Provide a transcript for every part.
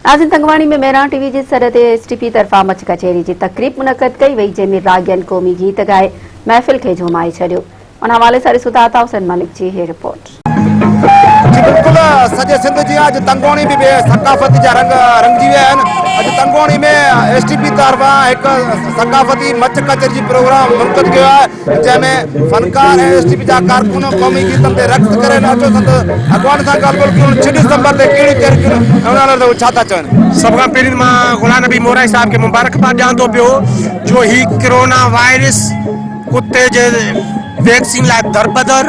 ناظرين تنگواڻي ۾ مهراڻ ٽي وي جي سڏ تي ايس ٽي پي طرفان مچ ڪچهري جي تقريب منعقد ڪئي وئي جنهن ۾ راڳين قومي گيت ڳائي محفل کي جهومائي ڇڏيو ان حوالي سان ڏسون ٿا عطا حسين ملڪ جي هي رپورٽ. جي بلڪل سڄي سنڌ جي اڄ تنگواڻي به بي ثقافت جا رنگ رنگجي ويا آهن اڄ تنگواڻي ۾ ايس ٽي پي طرفان هڪ ثقافتي مچ ڪچهري جي پروگرام منعقد ڪيو آهي جنهن ۾ فنڪار ۽ ايس ٽي پي جا ڪارڪن قومي گيتن تي رقص ڪري اچو سندس اڳواڻن سان ڳالهه ٻولهه ڪيون ڇهه ڊسمبر تي ڪهڙيون تحريڪون ۽ ان لاء ڇا ٿا چون. سڀ کان پهرين مان غلام نبي مورائي صاحب کي مبارڪباد ڏيان ٿو پيو جو هي ڪرونا وائرس ڪتي جي ويڪسين لاء دربدر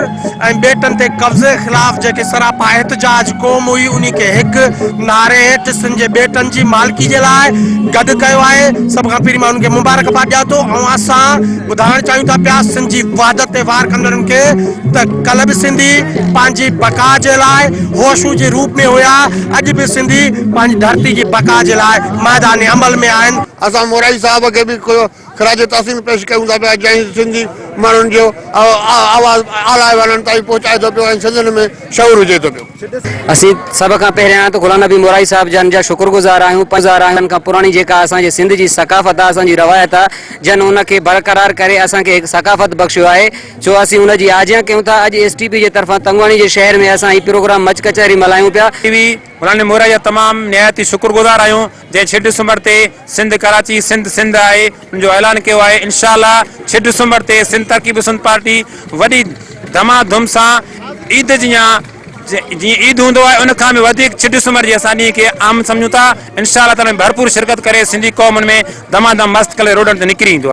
۽ ٻيٽن تي قبضي خلاف جيڪي سراپا احتجاج قوم هئي انهي کي هڪ نعري هيٺ سنڌ جي ٻيٽن جي مالڪي جي لاء گڏ ڪيو آهي سڀ کان پهرين مان انهن کي مبارڪباد ڏيان ٿو ۽ اسان ٻڌائڻ چاهيون ٿا پيا سنڌ جي وحدت تي وار ڪندڙن کي ته ڪلهه به سنڌي پنهنجي بقا جي لاء هوشو جي روپ ۾ هيا اڄ به سنڌي پنهنجي ڌرتي جي بقا جي لاء ميدان عمل ۾ آهن. اسان مورائي صاحب کي به خراج تحسين پيش ڪيون ٿا پيا جنهن سنڌي ماڻهن جو آواز اعليٰ ايوانن تائين پهچائي ٿو پيو ۽ سنڌين ۾ شعور وجهي ٿو پيو. اسين سڀ کان پهريان ته غلام نبي مورائي صاحب جن جا شڪر گذار آهيون پنهنجن کان پراڻي جيڪا اسان جي سنڌ جي ثقافت آهي اسان جي روايت آهي جن ان کي برقرار ڪري اسان کي هڪ ثقافت بخشيو آهي سو اسين ان جي آجيان ڪيون ٿا اڄ ايس ٽي پي جي طرفان تنگواڻي جي شهر ۾ اسان هي پروگرام مچ ڪچهري ملهايون پيا. ٽي وي غلام نبي مورائي جا تمام نهايت ئي شڪر گذار آهيون جنهن ڇهه ڊسمبر تي سنڌ ڪراچي سنڌ سنڌ آهي ان جو اعلان ڪيو آهي انشاء الله ڇهه ڊسمبر تي سنڌ ترقي پسند پارٽي وڏي ڌما ڌم سان عيد جيان جيئن عيد هوندو آهي ان کان به وڌيڪ ڇهه ڊسمبر جي اسان ڏينهن کي عام سمجهون ٿا انشاء الله تعالي ڀرپور شرڪت ڪري سنڌي قوم ان ۾ دما دم مست ڪلي روڊن تي نڪري ايندو.